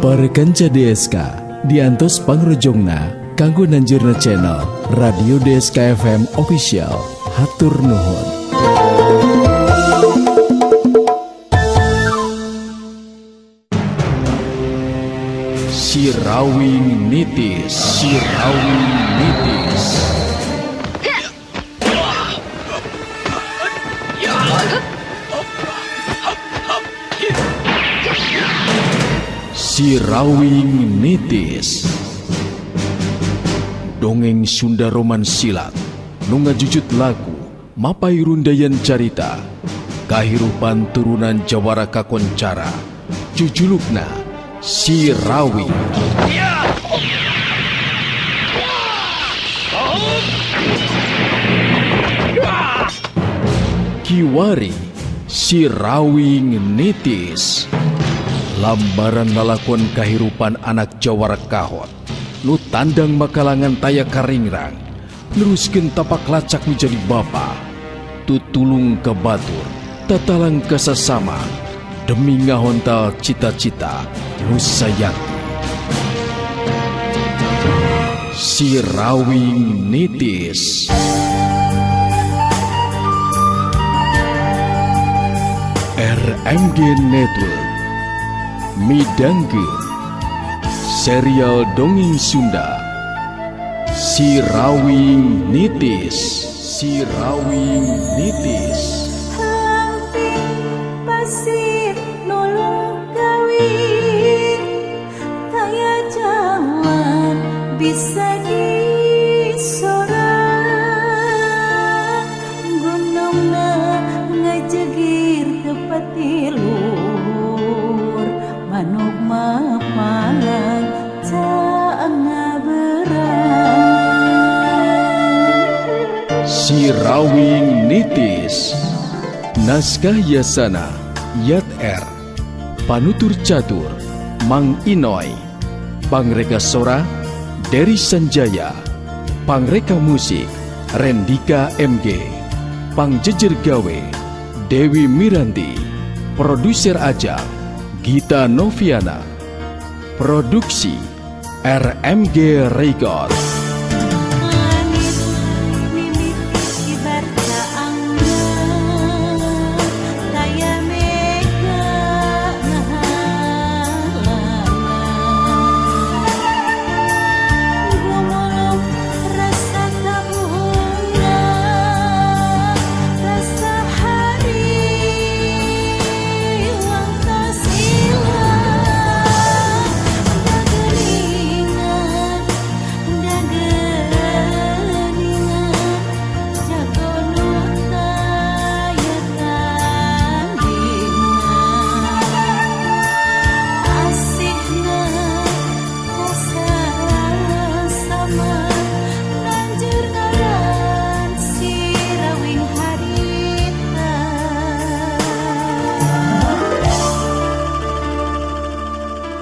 Para kanca DSK diantos pangrojongna kanggo nanjurna channel Radio DSK FM Official. Hatur nuhun. Sirawing Nitis, Sirawing Nitis. Sirawing Nitis. Dongeng Sunda Roman Silat nu ngajujut lagu mapay rundayan carita kahirupan turunan jawara kakoncara jujulukna Sirawing. Kiwari Sirawing Nitis. Lambaran lalakon kahirupan anak jawara kahot nu tandang makalangan taya karingrang neruskeun tapak lacak menjadi bapa tutulung ka batur tatalang ka sasama demi ngahontal cita-cita nu sayakti. Sirawing Nitis. RMG Network midangkeun serial dongeng Sunda Sirawing Nitis. Sirawing Nitis. Hampir pasir nulung kawin taya jalan bisa disorang gunungna ngajegir tepat tiluhur manuk mapalang Sirawing Nitis. Naskah Yasana Yat R. Panutur Catur Mang Inoy. Pangreka Sora Dery Sanjaya. Pangreka Musik Rendika MG. Pangjejer Gawe Dewi Miranti. Produser Ajang Gita Noviana. Produksi RMG Record.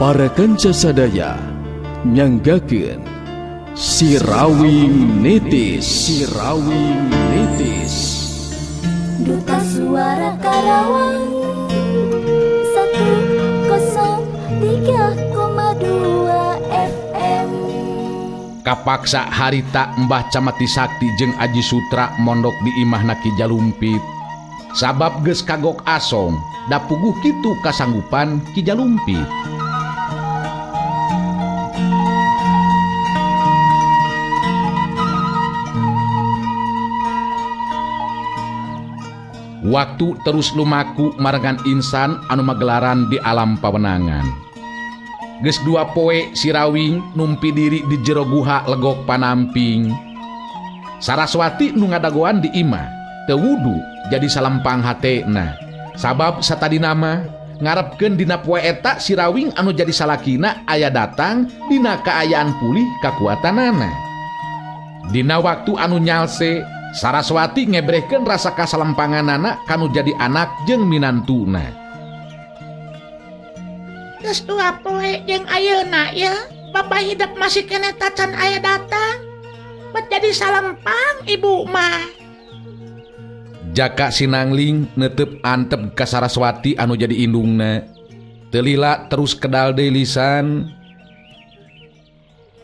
Para kanca sadaya nyanggakeun Sirawing Nitis. Sirawing Nitis. Duta Suara Karawang 103,2 FM. Kapaksa harita Mbah Camati Sakti jeung Aji Sutra mondok di imahna Ki Jalumpit. Sabab geus kagok asong, da puguh kitu kasanggupan Ki Jalumpit. Waktu terus lumaku marengan insan anu magelaran di alam pawenangan. Geus dua poe Sirawing numpi diri di jero guha legok panamping. Saraswati nu ngadagoan di imah teu wudu jadi salempang hatena. Sabab satadina mah ngarepkeun dina poe eta Sirawing anu jadi salakina aya datang dina kaayaan pulih kakuatanana. Dina waktu anu nyalse Saraswati ngebrehkeun rasa kasalempanganana kanu jadi anak jeung minantuna. Geus dua poe jeung ayeuna ya, Bapak hidup masih keneh tacan aya datang. Bet jadi salempang ibu mah. Jaka Sinangling netep antep ka Saraswati anu jadi indungna. Teu lila terus kedal deui lisan.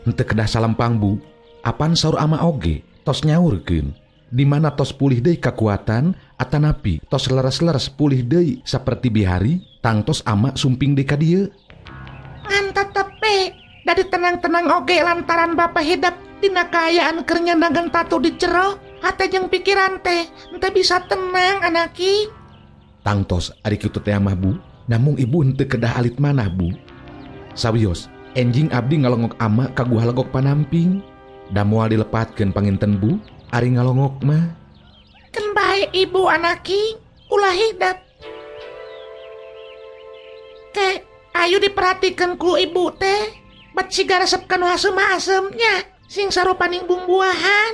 Henteu kedah salempang Bu, apan saur ama oge tos nyaurkeun. Di mana tos pulih deui kakuatan atanapi tos leres-leres pulih deui saperti bihari tangtos ama sumping deui ka dieu. Ngan tetep be dari tenang-tenang oge lantaran bapak hidup dina kaayaan keur nyandagan tatu di jero hate jeung pikiran teh henteu bisa tenang anaki. Tangtos ari kitu teh mah Bu, namung ibu henteu kedah alit manah Bu. Sawios enjing abdi ngalongok ama ka Guha Legok Panamping. Da moal dilepatkeun panginten Bu, ari ngalongok mah. Keun bae ibu anaki, ulah hidup. Ke ayu diperhatikeun ku ibu teh, bat siga resep kanu asem asemnya, sing sarupaning bumbuahan.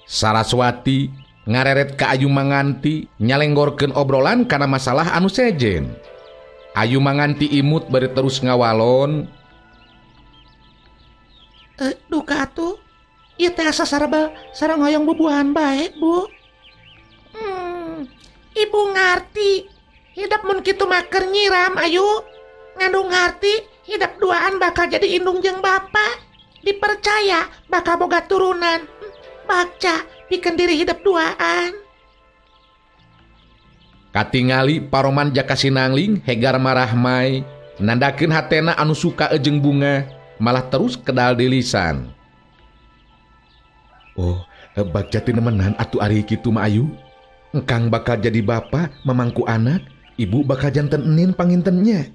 Saraswati ngareret ka Ayu Manganti nyalenggorkeun obrolan kana masalah anu sejen. Ayu Manganti imut bari terus ngawalon. Duka atuh. Ieu teh asa sarabal sareng hoyong bubuahan bae, Bu. Ibu ngarti. Hidup mun kitu mah keur nyiram ayu. Ngandung ngarti, hidup duaan bakal jadi indung jeung bapa. Dipercaya bakal boga turunan. Bagja pikeun diri hidup duaan. Katingali paroman Jaka Sinangling hegar marahmai, nandakeun hatena anu suka jeung bunga, malah terus kedal di lisan. Oh, bagja ti nemenan atuh ari kitu mah ayu. Engkang bakal jadi bapa mamangku anak, ibu bakal janten enin pangintennya.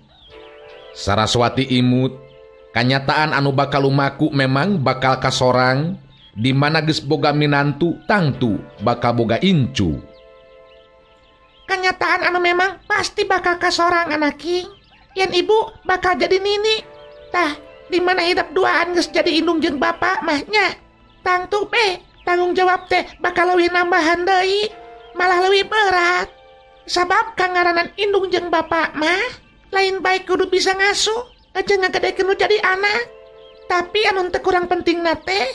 Saraswati imut, kanyataan anu bakal lumaku memang bakal kasorang, di mana geus boga minantu tangtu bakal boga incu. Kenyataan anu memang pasti bakal kasorang anaki. Yen ibu bakal jadi nini. Tah, di mana hidup duaan geus jadi indung jeung bapak mahnya. Tangtu be, tanggung jawab teh bakal leuwih nambahan deui, malah leuwih berat. Sabab kangaranan indung jeung bapak mah lain baik kudu bisa ngasuh, aja ngagedekeun nu jadi anak. Tapi anu teu kurang pentingna teh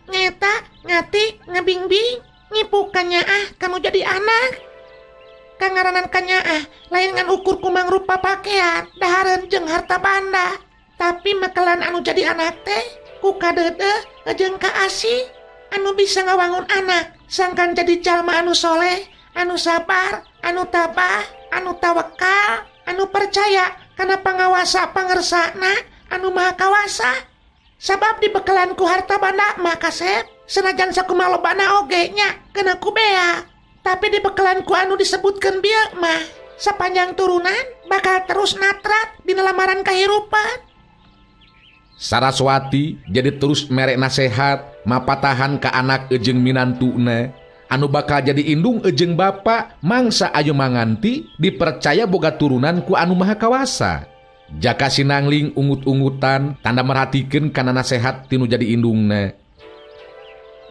nyeta, ngati, ngabingbing, ngipukannya ah kamu jadi anak. Kangaranan kanyaah lain ngan ukur kumang rupa pakaian, dahareun jeung harta banda. Tapi mekelan anu jadi anak teh ku kadeudeuh jeung kaasih, anu bisa ngawangun anak sangkan jadi jalma anu soleh, anu sabar, anu tabah, anu tawakal, anu percaya kana pangawasa pangersana anu maha kawasa. Sabab dibekelan ku harta banda mah kasep, senajan sakumaha lobana oge nya kena ku bea. Tapi dibekelan ku anu disebutkeun bieu mah sepanjang turunan bakal terus natrat dina lamaran kahirupan. Saraswati jadi terus merek nasehat mapatahan ka anak jeung minantuna anu bakal jadi indung jeung bapa mangsa Ayu Manganti dipercaya boga turunan ku anu maha kawasa. Jaka Sinangling ungut-ungutan tanda merhatikeun kana nasehat tinu jadi indungna.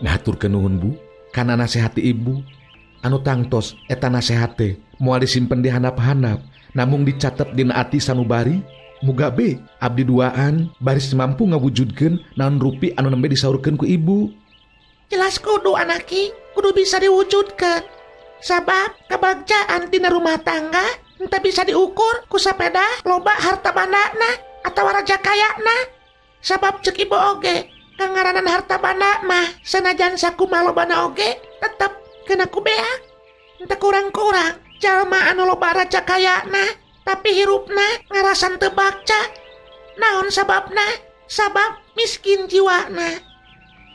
Ngaturkeun nuhun Bu kana nasehat ti ibu. Anu tangtos eta nasehat teh moal disimpen di handap-handap namung dicatet dina ati sanubari. Muga be abdi duaan baris mampu ngawujudkeun naon rupi anu nembe disaurkeun ku ibu. Jelas kudu anaki, kudu bisa diwujudkeun. Sabab kebagjaan dina rumah tangga henteu bisa diukur ku sapeda loba harta bandana atawa raja kayana. Sabab ceuk ibu oge kangaranan harta banda mah sanajan sakumaha lobana oge tetep kena ku beak. Henteu kurang-kurang jalma anu loba raja kayana tapi hirupna ngarasan teu bagja. Naon sababna? Sabab miskin jiwana.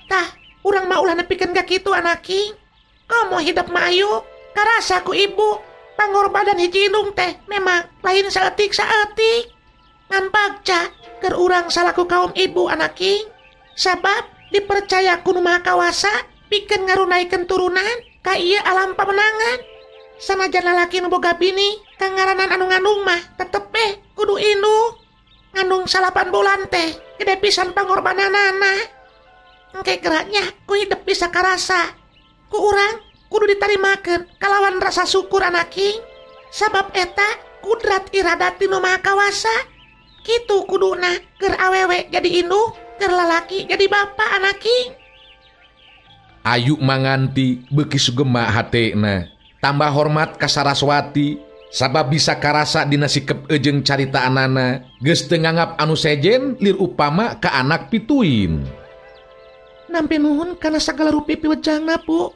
Tah, urang mah ulah nepikeun ka kitu anaki. Komo hidup mah ayu, karasa ku ibu pangorbanan hiji indung teh memang lain saeutik-saeutik. Ngan bagja keur urang salaku kaum ibu anaki. Sabab dipercaya ku Nu Maha Kawasa pikeun ngarunaikeun turunan ka ieu alam pamenangan. Sanajan lalaki nu boga bini kangaranan anu ngandung mah tetep be kudu indung. Ngandung 8 bulan teh gede pisan pangorbananana. Engke geraknya ku hidup bisa karasa. Ku urang kudu ditarimakeun kalawan rasa syukur anaki. Sabab eta kudrat iradat ti Nu Maha Kawasa. Kitu kuduna keur awewe jadi indung, keur lalaki jadi bapa anaki. Ayu Manganti beuki sugema hatena. Tambah hormat ka Saraswati, Sabab bisa karasa dina sikep jeung caritaanana geus teu nganggap anu sejen lir upama ka anak pituin. Nampi nuhun kana sagala rupi piwejangna Bu.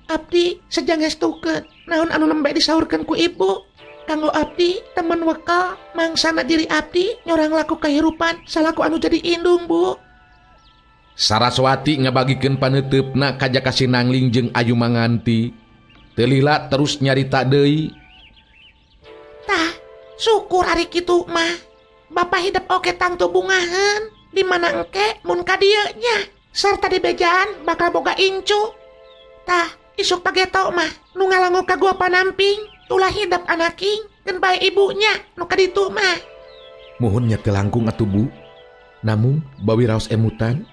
Abdi sejang ngestukeun naon anu lembe disaurkeun ku ibu. Kanggo abdi temen wekal mangsana diri abdi nyorang laku kahirupan salaku anu jadi indung Bu. Saraswati ngabagikeun paneuteup-na ka Jaka Sinangling jeung Ayu Manganti. Teu lila terus nyarita deui. Tah, syukur ari kitu mah. Bapak hidup oge tangtu bungaheun, di mana engke mun ka dieu nya sarta dibejaan bakal boga incu. Tah, isuk pageto mah nu ngalango ka gua panamping, ulah hidup anaking keun bae ibunya nu ka ditu mah. Muhun nya teu langkung atuh Bu. Namung bawi raos emutan,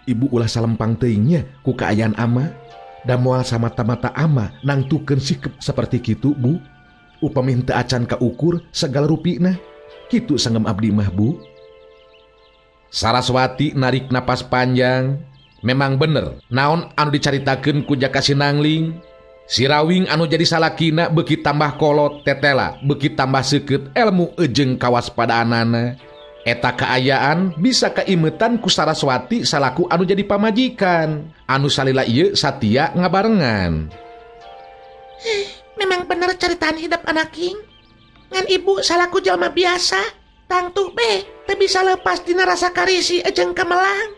ibu ulah salempang teuing nya ku kaayaan ama. Da moal samata-mata ama nangtukeun sikep saperti kitu Bu. Upami henteu acan kaukur segala rupina. Kitu sanggem abdi mah Bu. Saraswati narik napas panjang. Memang bener naon anu dicaritakeun ku Jaka Sinangling. Sirawing anu jadi salakina beuki tambah kolot tetela, beuki tambah seukeut elmu jeung kawaspadaanana. Eta kaayaan bisa kaimetan ku Saraswati salaku anu jadi pamajikan. Anu salila ieu satia ngabarengan. Memang bener ceritaan hidup anaking. Ngan ibu salaku jalma biasa, tangtu be teu bisa lepas dina rasa karisi jeung kemelang.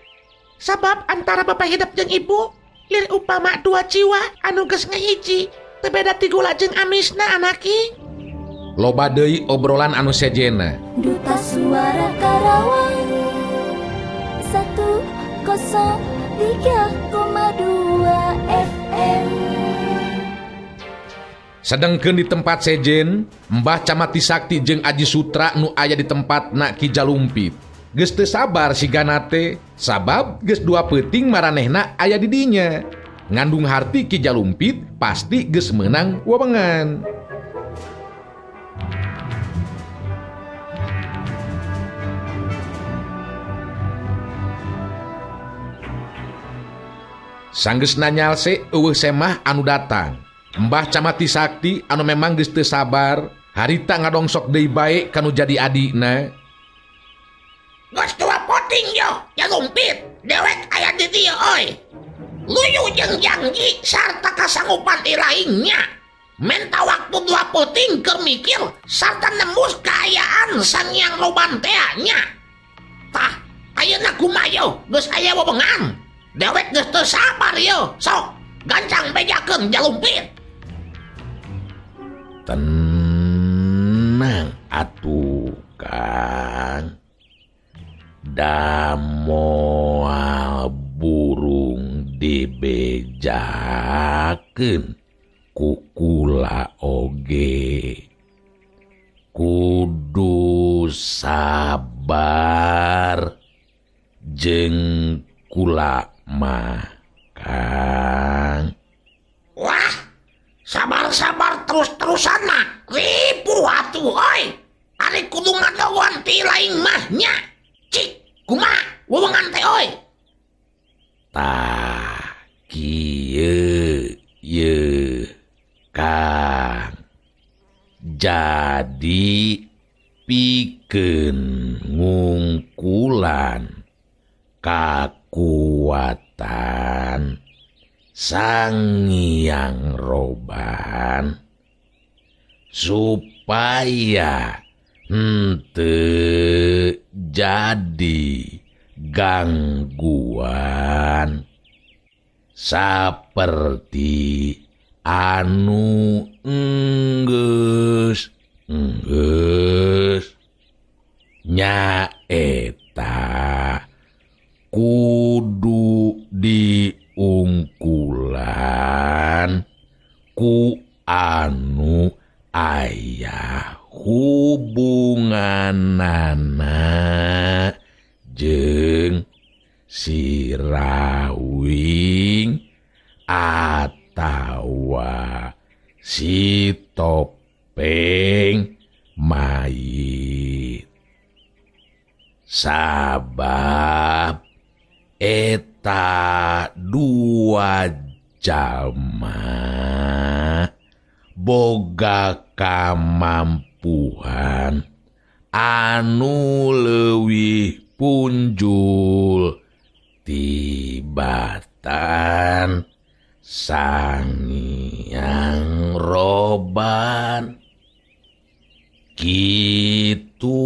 Sabab antara bapak hidup jeung ibu lir upama dua jiwa anu geus ngahiji, teu beda ti gula jeung amisna anaking. Loba deui obrolan anu sejena. Duta Suara Karawang 103,2 FM. Sedengkeun di tempat sejen, Mbah Camati Sakti jeung Aji Sutra nu aya di tempat na Ki Jalumpit. Geus teu sabar sigana teh, sabab geus dua peuting maranehna aya di dinya. Ngandung harti Ki Jalumpit pasti geus meunang wewengan. Sanggeus nanyalse eueuh semah anu datang. Mbah Camati Sakti anu memang geus teu sabar, harita ngadongsok deui bae kanu jadi adina. Geus dua poting yo, Jalumpit, dewek aya di dieu euy. Luyu jeung janji sarta kasanggupan ilaingnya. Menta waktu dua poting keur mikir sarta nembus kaayaan Sangyang Roban tea nya. Tah, ayeuna kumaha yo, geus aya wewengan. Dewek geus teu sabar yo, sok gancang bejakeun Jalumpit. Tenang atuh Kang. Da moal burung dibejakeun ku kula oge. Kudu sabar jeung kula mah Kang. Wah, sabar-sabar terus-terusan mah ripuh atuh euy. Ari kudu ngadogoan ti lain mah nya. Cik, kumaha wewengan teh euy. Tah kieu ye Kang. Jadi pikeun ngungkulan kakuatan Sangyang Roban supaya henteu jadi gangguan saperti anu enggeus enggeus nyaeta kudu diungkulan ku anu aya hubunganana jeung Sirawing atawa si topeng mayit. Sabab eta dua jalma boga kamampuhan anu leuwih punjul tibatan Sangiang Roban. Kitu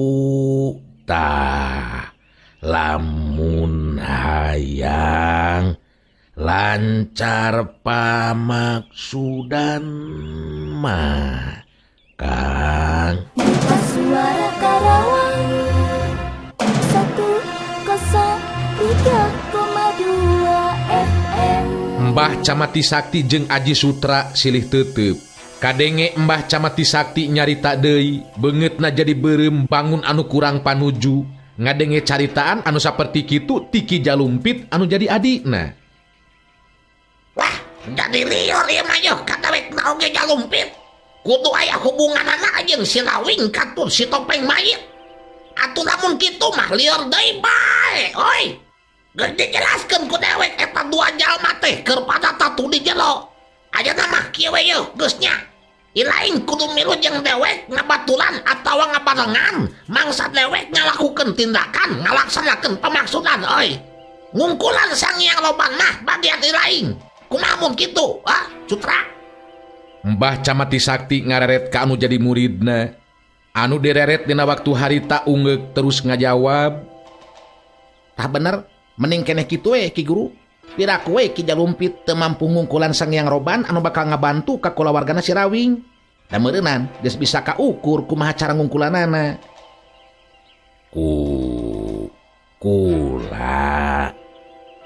tah lamun hayang lancar pamaksudan mah Kang. Suara Karawang 103,2 FM. Mbah Camati Sakti jeung Aji Sutra silih tetep. Kadenge Mbah Camati Sakti nyarita deui, beungeutna jadi beureum bangun anu kurang panuju. Ngadenge caritaan anu saperti kitu tiki Jalumpit anu jadi adikna. Wah, jadi lieur ieu mah yeuh kadawekna oge Jalumpit. Kudu aya hubunganana jeung si Rawing katur si topeng mayit. Atuh lamun kitu mah lieur deui bae, oi. Geus dijelaskeun ku dewek eta dua jalma teh keur pada tatu di jero. Ayeuna mah kieu we yeuh geus nya. Ilaing kudu milu jeung dewek ngabatulan atawa ngabarengan mangsa dewek ngalakukeun tindakan ngalaksanakeun pamaksudan euy. Ngungkulan Sangiang Roban mah bagian ilaing. Kumaha mun kitu, ah, Sutra? Mbah Camati Sakti ngareret ka anu jadi muridna. Anu direret dina waktu harita ungeuk terus ngajawab. Tah bener, mending keneh kitu we Ki Guru. Piraku we Ki Jalumpit teu mampu ngungkulan Sangiang Roban anu bakal ngabantu ka kulawargana si Rawing. Da meureunan geus bisa kaukur kumaha cara ngungkulanana. Kula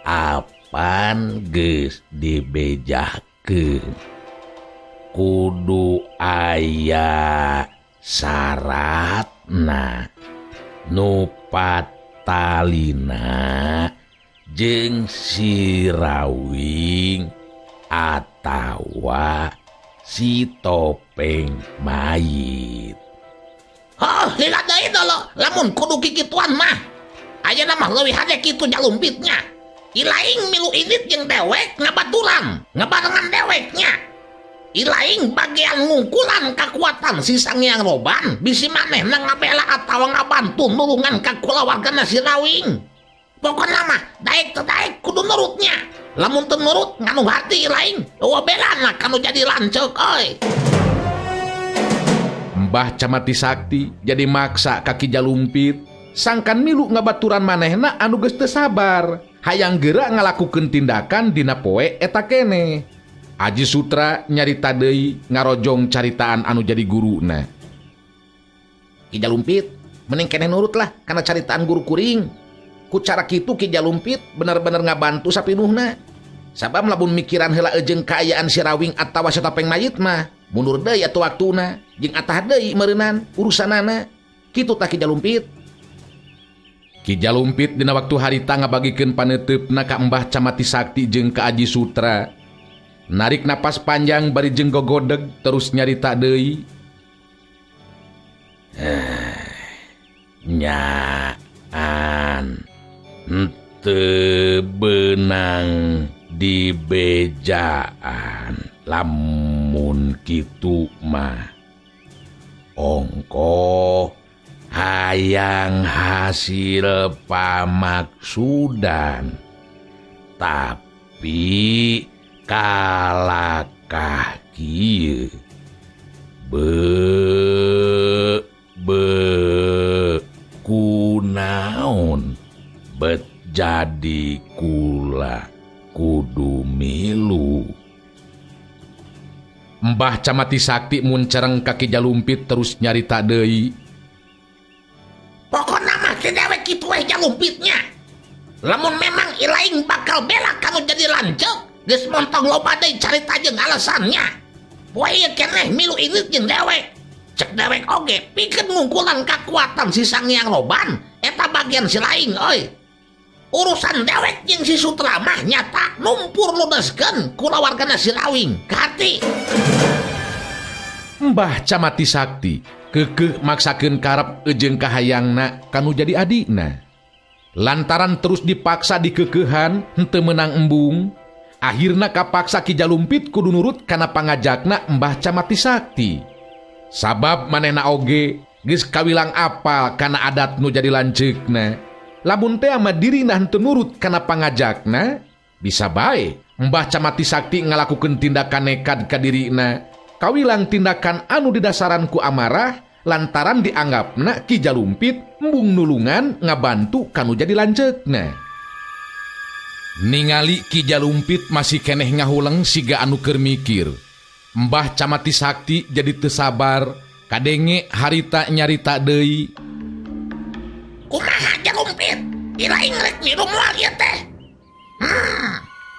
apan geus dibejakeun. Kudu aya syaratna nu patalina jeung si Rawing atawa si topeng mayit. Heuh, lila deui dolo lamun kudu kikituan mah. Ayeuna mah leuwih hade kitu Jalumpitnya. Ilaing milu indit jeung dewek ngabatulan, ngabarengan deweknya. Ilaing bagian ngungkulan kekuatan si Sangiang Roban bisi manehna ngabela atawa ngabantu nulungan ka kulawargana si Rawing. Pokona mah daek teu daek kudu nurutnya. Lamun teu nurut nganu hati ilaing, eueuh belana kanu jadi lanceuk euy. Mbah Camati Sakti jadi maksa ka Ki Jalumpit sangkan milu ngabaturan manehna anu geus teu sabar, hayang geura ngalakukeun tindakan dina poe eta keneh. Aji Sutra nyarita deui ngarojong caritaan anu jadi guruna. Ki Jalumpit mending keneh nurut lah kana caritaan guru kuring. Ku cara kitu Ki Jalumpit bener-bener ngabantu sapinuhna. Sabab lamun mikiran heula jeung kaayaan si Rawing atawa si topeng mayit mah mundur deui atuh waktuna jeung atah deui meureunan urusanana. Kitu tah Ki Jalumpit. Ki Jalumpit dina waktu harita ngabagikeun paneuteup-na ka Mbah Camati Sakti jeung ka Aji Sutra. Narik napas panjang bari jeung gogodeg terus nyarita deui. Nyaan henteu beunang dibejaan lamun kitu mah. Ongkoh hayang hasil pamaksudan tapi kalakah kieu be kunaon bet jadi kula kudu milu. Mbah Camati Sakti muncereng ka Ki Jalumpit terus nyarita deui. Pokona mah si dewek kitu we Jalumpitnya. Lamun memang ilaing bakal bela kanu jadi lanceuk, geus montong loba deui carita jeung alasannya. Poe ieu keneh milu indit jeung dewek. Cek dewek oge pikeun ngungkulan kakuatan si Sangiang Roban eta bagian si laing euy. Urusan dewek jeung si Sutra mah nyata numpur ludeskeun kulawargana si Rawing. Kahati. Mbah Camati Sakti keukeuh maksakeun karep jeung kahayangna kanu jadi adikna. Lantaran terus dipaksa dikekeuhan henteu meunang embung, Akhirna kapaksa Ki Jalumpit kudu nurut kana pangajakna Mbah Camati Sakti. Sabab manehna oge geus kawilang apal kana adat nu jadi lanceukna. Lamun teh ama dirina henteu nurut kana pangajakna, bisa bae Mbah Camati Sakti ngalakukeun tindakan nekad ka dirina. Kawilang tindakan anu didasaran ku amarah lantaran dianggapna Ki Jalumpit embung nulungan ngabantu kanu jadi lanceukna. Ningali Ki Jalumpit masih keneh ngahuleng siga anu keur mikir. Mbah Camati Sakti jadi teu sabar, kadenge harita nyarita deui. Kumaha Jalumpit? Iraing rek milu moal ieu teh.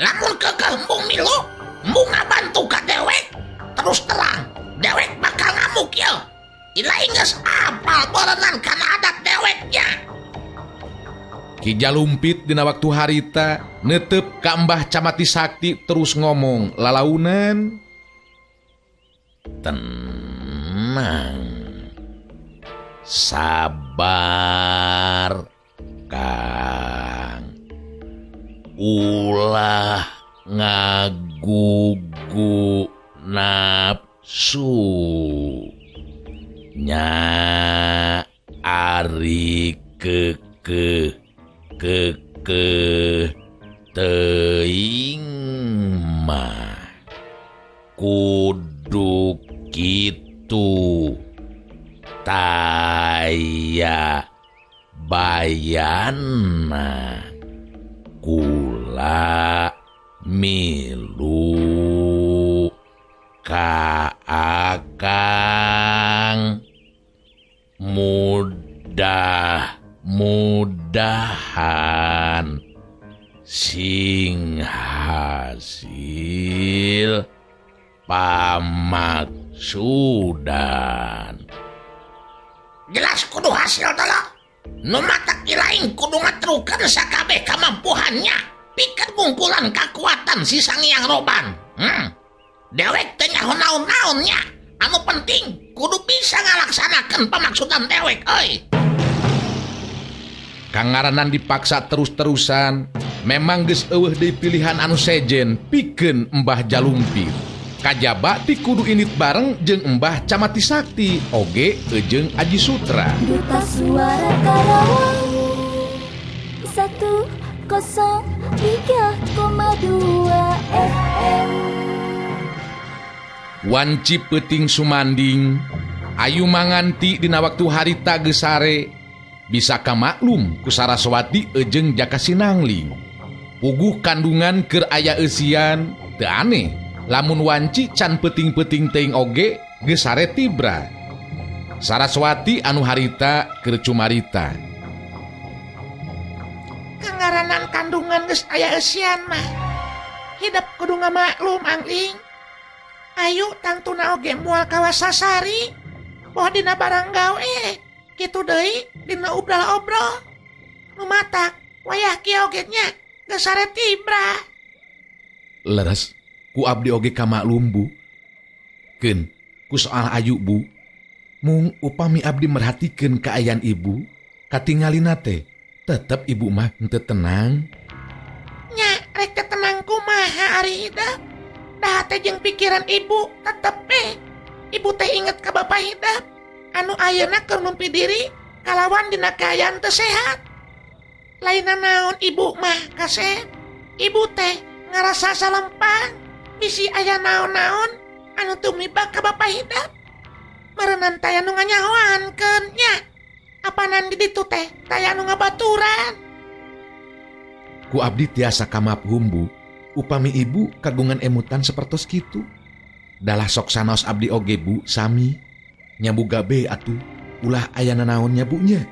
Lamun keukeuh embung milu, embung ngabantu ka dewek. Terus terang, dewek bakal ngamuk ieu. Iraing geus apal borenan kana adat deweknya. Ki Jalumpit dina waktu harita netep ka Mbah Camati Sakti terus ngomong lalaunan. Tenang, sabar Kang, ulah ngagugu nafsu nya ari kekeh kekeh teuing mah kudu kitu taya bayana kula milu ka akang mudah-mudahan sing hasil pamaksudan. Jelas kudu hasil tolong. Nu matak ilaing kudu ngatrukeun sakabeh kamampuhannya pikeun ngungkulan kakuatan si Sangiang Roban. Dewek teh nyaho naon-naonnya. Anu penting kudu bisa ngalaksanakeun pamaksudan dewek euy. Kangaranan dipaksa terus-terusan, memang geus eueuh deui pilihan anu sejen pikeun Mbah Jalumpit. Kajaba ti kudu init bareng jeung Mbah Camati Sakti oge jeung Aji Sutra. Duta Suara Karawang 103,2 FM. Wanci peuting sumanding, ayu manganti dina waktu harita geus sare. Bisa kamaklum ku Saraswati jeung Jaka Sinangling. Puguh kandungan keur aya eusian, teu aneh lamun wanci can peuting-peuting teuing oge geus sare tibra. Saraswati anu harita keur cumarita. Kangaranan kandungan geus aya eusian mah hidep kudu ngamaklum angling. Ayu tangtuna oge moal kawasasari. Poh dina barang gawe kitu deui dina obral-obrol. Nu matak wayah kieu oge nya geus sare tibra. Leres ku abdi oge kamaklum Bu. Keun ku soal ayu Bu. Mung upami abdi merhatikeun kaayaan ibu, katingalina teh tetep ibu mah henteu tenang. Nya rek teu tenang kumaha ari hidep. Dah teh jeung pikiran ibu tetep eh. Ibu teh inget ka bapak hidep anu ayeuna keur numpi diri kalawan dina kaayaan teu sehat. Lainna naon ibu mah kasep. Ibu teh ngarasa salempang bisi aya naon-naon anu tumibak ka bapak hidep. Meureunan taya nu nganyahoankeun nya. Apanan di ditu teh taya nu ngabaturan. Ku abdi tiasa kamaphum Bu, upami ibu kagungan emutan sapertos kitu. Dalah sok sanaos abdi oge Bu sami. Nyabu gabe atuh ulah aya nanaon nyabunya.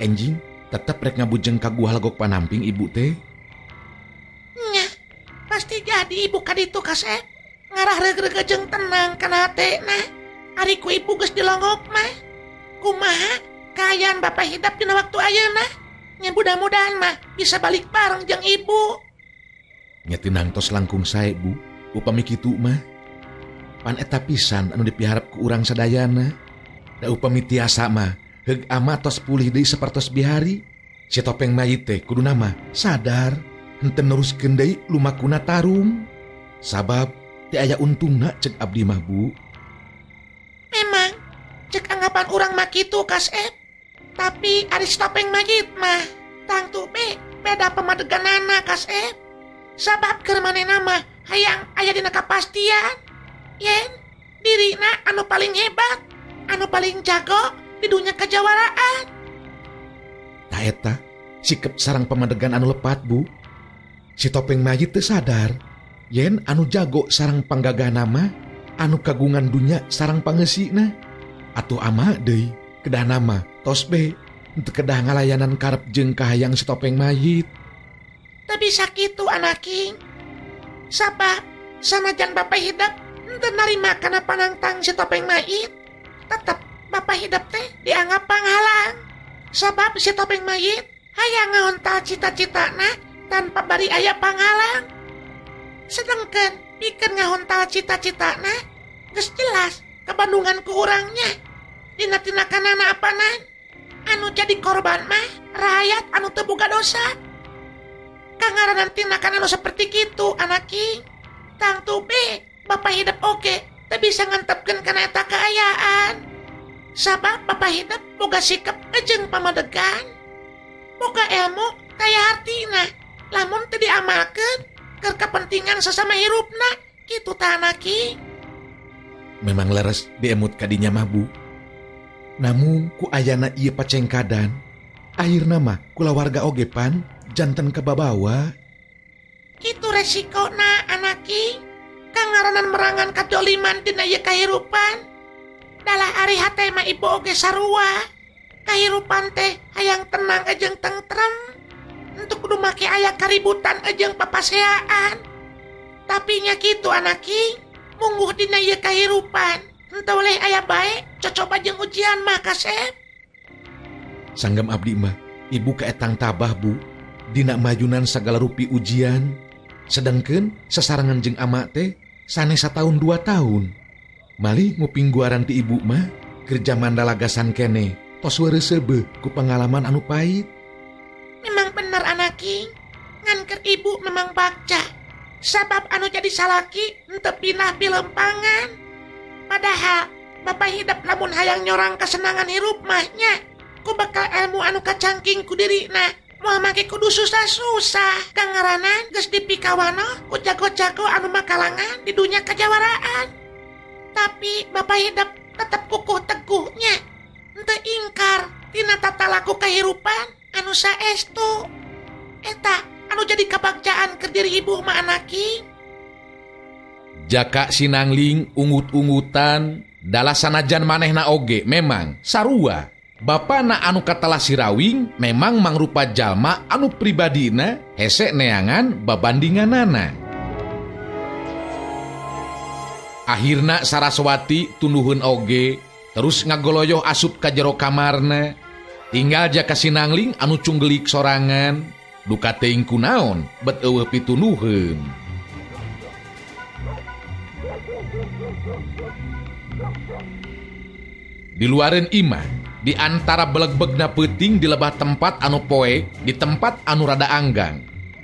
Enjing tetep rek ngabujeng ka Gua Legok Panamping ibu teh. Nya, pasti jadi ibu ka ditu kasep. Ngarah reug-reug jeung tenang kana hatena. Ari ku ibu geus dilongok mah. Kumaha kaayaan bapak hidap dina waktu ayeuna? Nya mudah-mudahan mah bisa balik bareng jeung ibu. Nya tinang tos langkung sae Bu, upami kitu mah. Pan eta pisan anu dipiharep ku urang sadayana. Da upami tiasa mah heug ama tos pulih deui sapertos bihari. Si topeng mayit teh kuduna mah sadar. Henteu neruskeun deui lumakuna tarung. Sabab teu aya untungna cek abdi mah Bu. Memang cek anggapan urang mah kitu Kasep. Tapi ari si topeng mayit mah tangtu be beda pamadeganana Kasep. Sabab keur manehna mah hayang aya dina kapastian yen dirina anu paling hebat, anu paling jago di dunia kejawaraan. Tah eta sikep sarang pamadegan anu lepat Bu. Si topeng mayit teu sadar yen anu jago sarang panggagahna mah anu kagungan dunya sarang pangeusina. Atuh ama deui kedah nama tos be henteu kedah ngalayanan karep jeung kahayang si topeng mayit. Teu bisa kitu anaking. Sabab sanajan bapak hidup henteu narima kana panangtang si topeng mayit, tetep bapak hidup teh dianggap panghalang. Sabab si topeng mayit hayang ngahontal cita-citana tanpa bari aya panghalang. Sedangkan pikeun ngahontal cita-citana geus jelas kabandungan ku urangnya. Dina tindakanana apanan anu jadi korban mah rakyat anu teu boga dosa. Kangaranan tindakan anu seperti kitu anaki. Tangtu be bapak hidup oge teu bisa ngantepkeun kana eta kaayaan. Sabab bapak hidup boga sikap jeung pamadegan. Boga ilmu kaya hartina lamun teu diamalkeun keur kepentingan sesama hirupna kitu tah anaki. Memang leres diemut kadinya mah Bu. Namun ku ayana ieu pacengkadan akhirna mah kulawarga oge pan janten kababawa. Kitu resikona anaki. Kangaranan merangan kadoliman dina ieu kahirupan. Dalah ari hate mah ibu oge sarua. Kahirupan teh hayang tenang jeung tentrem. Untuk kudu make aya kaributan jeung papaseaan. Tapi nya kitu anaki, mungguh dina ieu kahirupan. Henteu boleh aya bae cocoba jeung ujian mah Kasep. Sanggem abdi mah ibu kaetang tabah Bu dina majunan sagala rupi ujian. Sedangkeun sasarengan jeung ama teh sanes sataun 2 tahun. Malih nguping guaran ti ibu mah kerja mandalagasan kene tos wereuseubeut ku pengalaman anu pahit. Memang bener anaki, ngan keur ibu memang bagja. Sabab anu jadi salaki henteu pinah pilempangan. Padahal bapak hidup lamun hayang nyorang kesenangan hirup mah nya ku bakal ilmu anu kacangking ku dirina. Moal make kudu susah-susah. Kangaranan geus dipikawanoh ku jago-jago anu makalangan di dunia kejawaraan. Tapi bapak hidup tetep kukuh teguhnya. Henteu ingkar tina tata laku kahirupan anu saestu. Eta anu jadi kabagjaan keur diri ibu mah anaki. Jaka sinangling ungut-ungutan dalah sanajan manehna oge memang sarua. Bapana anu katalah sirawing memang mangrupa jalma anu pribadina hese neangan babandinganana. Akhirna Saraswati tunduhun oge terus ngagoloyoh asup ka jero kamarna. Tinggal Jaka Sinangling anu cunggelik sorangan duka teuing kunaon bet eueuh pitunuheun. Di luareun imah, di antara belegbegna peuting di lebah tempat anu poe, di tempat anu rada anggang.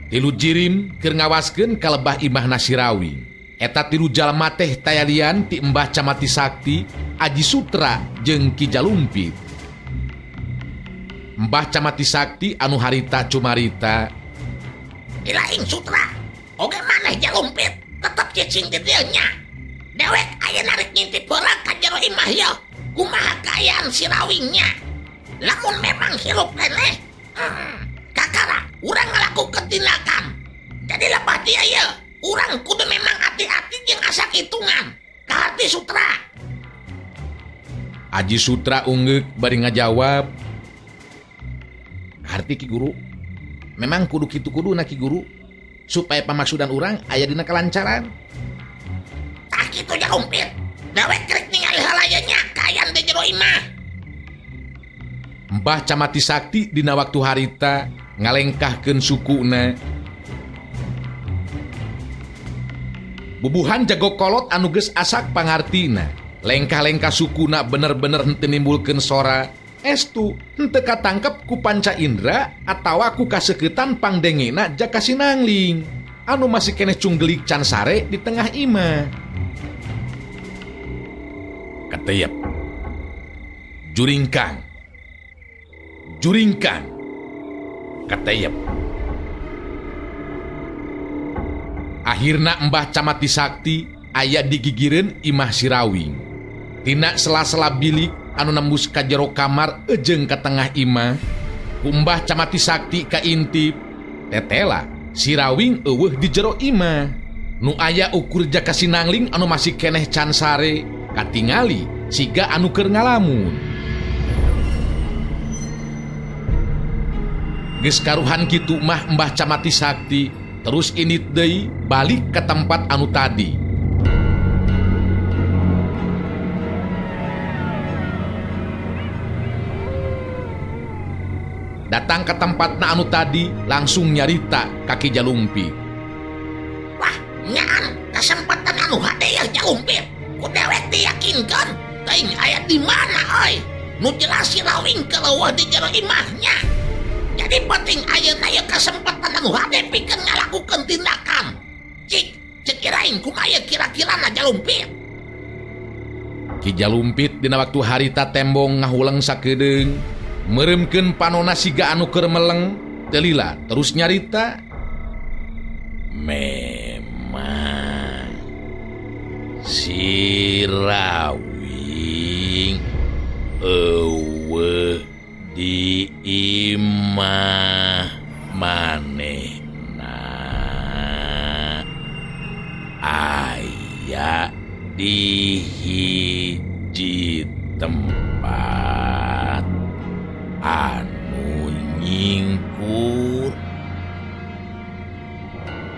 Tilu jirim keur ngawaskeun ka lebah imahna Sirawing. Eta tilu jalma teh tayalian ti Embah Camati Sakti, Aji Sutra jeung Ki Jalumpit. Mbah Camati Sakti anu harita cumarita. Ilaing Sutra, oge maneh Jalumpit, tetep cicing di dieu nya. Dewek aya narik ngintip heula ka jero imah yeuh. Kumaha kaayaan Sirawingnya. Lamun memang hirup keneh, kakara urang ngalakukeun tindakan. Jadi lebah dia yeuh, urang kudu memang hati-hati jeung asak hitungan. Kaharti Sutra. Aji Sutra ungeuk bari ngajawab. Kaharti Ki Guru. Memang kudu kitu kuduna Ki Guru supaya pamaksudan urang aya dina kelancaran. Tah kitu Jalumpit. Dewek rek ningali heula ye nya kaayaan di jero imah. Mbah Camati Sakti dina waktu harita ngalengkahkeun sukuna. Bubuhan jago kolot anu geus asak pangartina. Lengkah-lengkah sukuna bener-bener henteu nimbulkeun sora. Estu henteu katangkep ku panca indra atawa ku kaseukeutan pangdengena jaka sinangling anu masih keneh cunggelik can sare di tengah imah. Kateyep. Juringkang. Juringkang. Kateyep. Akhirna Mbah Camati Sakti aya digigireun imah Sirawing. Tina sela-sela bilik anu nembus ka jero kamar ejeng ka tengah imah, ku Mbah Camati Sakti kaintip, tetela Sirawing eueuh di jero imah. Nu aya ukur jaka sinangling anu masih keneh can sare, katingali siga anu keur ngalamun. Geus karuhan kitu mah Mbah Camati Sakti terus indit deui balik ke tempat anu tadi. Datang ke tempatna anu tadi langsung nyarita ka Ki Jalumpit. Wah, nyaan kesempatan anu hade yeuh Jalumpit. Ku dewek diyakinkeun teuing aya di mana euy. Nu jelas Sirawing keleuweuh di jero imahnya. Jadi penting ayeuna ieu kesempatan anu hade pikeun ngalakukeun tindakan. Cik, cek iraing kumaha kira-kirana Jalumpit. Ki Jalumpit dina waktu harita tembong ngahuleng sakedeung, mereumkeun panona siga anu keur meleng, teu lila terus nyarita. Memang Sirawing eueuh di imah manehna aya di hiji tempat anu nyingkur,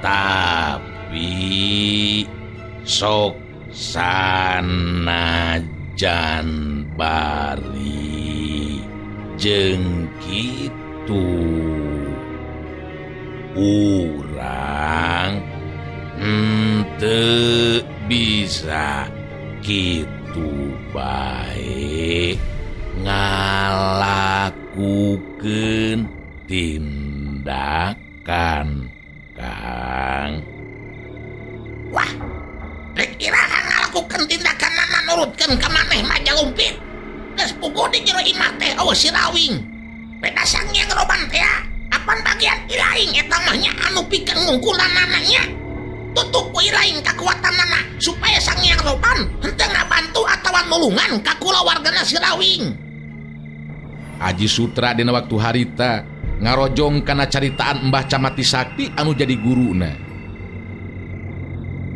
tapi sok sanajan bari jeung kitu urang henteu bisa kitu bae ngalakukeun tindakan Kang. Wah, rek iraha ngalakukeun tindakan nana nurutkeun ka maneh mah Jalumpit. Geus puguh di jero imah teh eueuh Sirawing. Beda Sangyang Roban teh apan bagian iraing eta mah nya anu pikeun ngungkulanana nya. Tutup ku iraing kakuatanana supaya Sangyang Roban henteu ngabantu atawa nulungan ka kulawargana Sirawing. Aji Sutra dina waktu harita ngarojong kana caritaan Mbah Camati Sakti anu jadi guruna.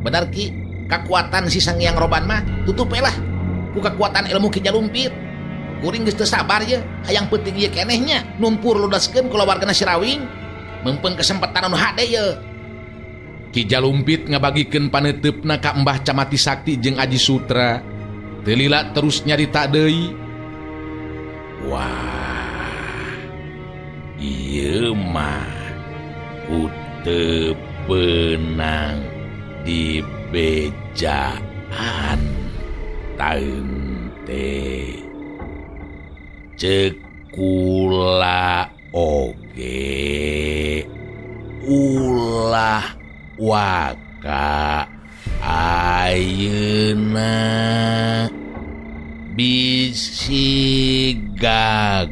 Benar Ki, kakuatan si Sangyang Roban mah tutup lah ku kekuatan ilmu Ki Jalumpit. Kuring geus teu sabar ye, hayang peuting ieu kenehnya numpur ludaskeun kulawargana Sirawing. Meumpeng kesempatan anu hade ye. Ki Jalumpit ngabagikeun paneuteup-na ka Mbah Camati Sakti jeung Aji Sutra. Teu lila terus nyarita deui. Wah, ieu mah ku teu beunang dibejaan taeun teh. Ceuk kula oge ulah waka ayeuna bisi gagal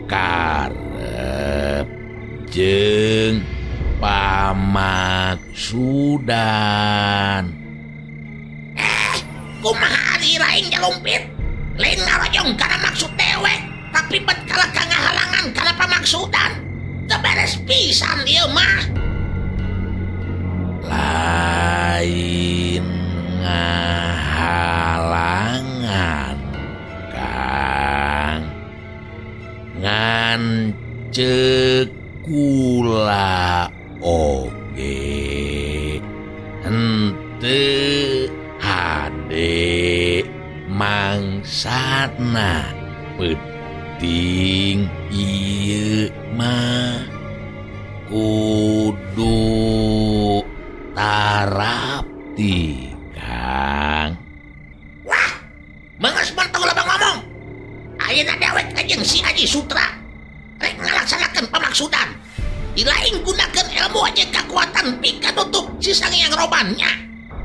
karep jeung pamaksudan. Kumaha ari lain Jalumpit? Lain ngarojong kana maksud dewek, tapi bet kalah ka ngahalangan kana pamaksudan. Teu beres pisan ieu mah. Lain ngahalangan Kang, ngan ceuk kula oge henteu hade mangsana peuting ieu mah kudu tarapti Kang. Wah, Menges mantau loba ngomong. Ayeuna dewek jeung si Aji Sutra rek ngalaksanakeun pamaksudan. Dilain gunakeun ilmu aja kekuatan pika nutup si Sanghyang Robannya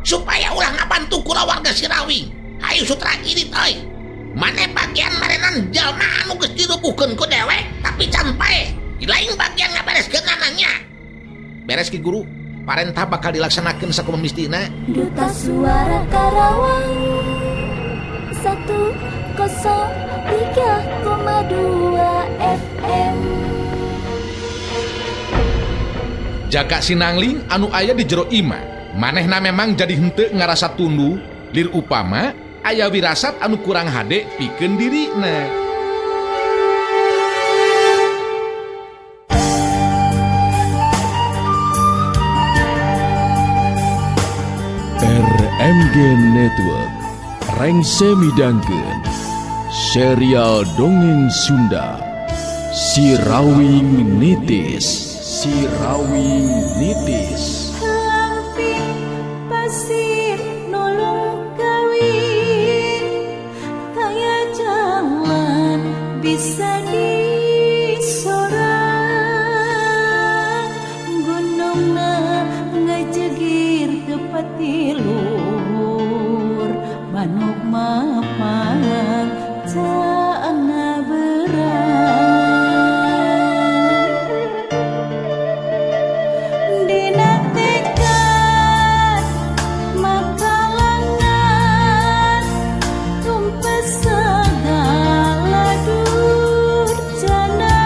supaya ulah ngabantu kulawarga Sirawing. Hayu Sutra ini euy. Mane bagian marenan jalma anu geus dirubuhkeun ku dewek tapi can paeh. Dilain bagian ngabereskeunananya. Beres Ki Guru, parentah bakal dilaksanakeun sakumaha mistina. Duta Suara Karawang 103,2 FM. Jaka Sinangling anu aya di jero imah, manehna memang jadi henteu ngarasa tunduh, lir upama aya wirasat anu kurang hade pikeun dirina. RMG Network rengse midangkeun serial dongeng Sunda Sirawing Nitis. Sirawing Nitis. Lamping pasir nolong kawin, kaya jalan bisa disorang, gunungna ngejegir tepati luhur, manuk mapan caana berang. Dina tekad makalangan tumpes segala durjana,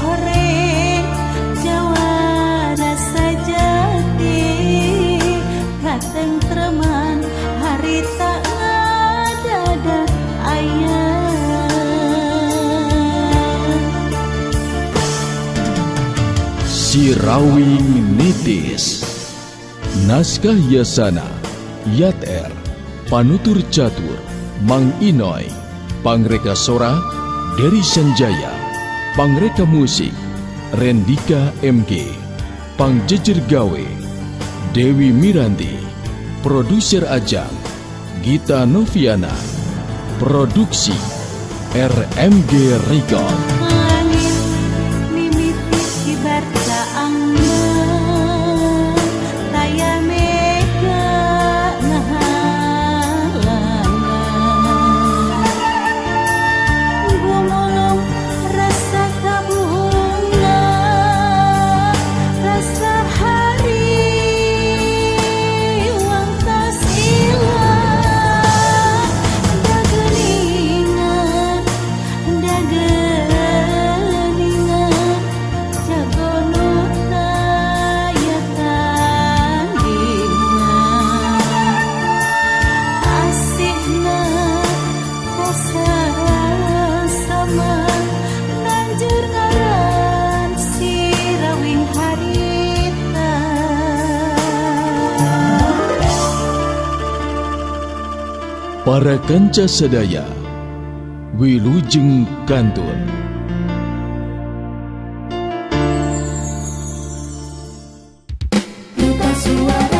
hore jawara sajati katentreman harita ngadada aya. Sirawing Nitis. Naskah Yasana, Yat R, Panutur Catur, Mang Inoy, Pangreka Sora, Dery Sanjaya, Pangreka Musik, Rendika MG, Pangjejer Gawe, Dewi Miranti, Produser Ajang, Gita Noviana, Produksi RMG Record. Langit mimiti kibar caangna, taya mega ngahalangan, gumulung rasa kabunga, rasa hari wang tos ilang, dageningan dageningan jago nu taya tandingan, asihna kasasama nanjur ngaran Sirawing harita. Para kanca sadaya, wilujeng kantun. Duta Suara.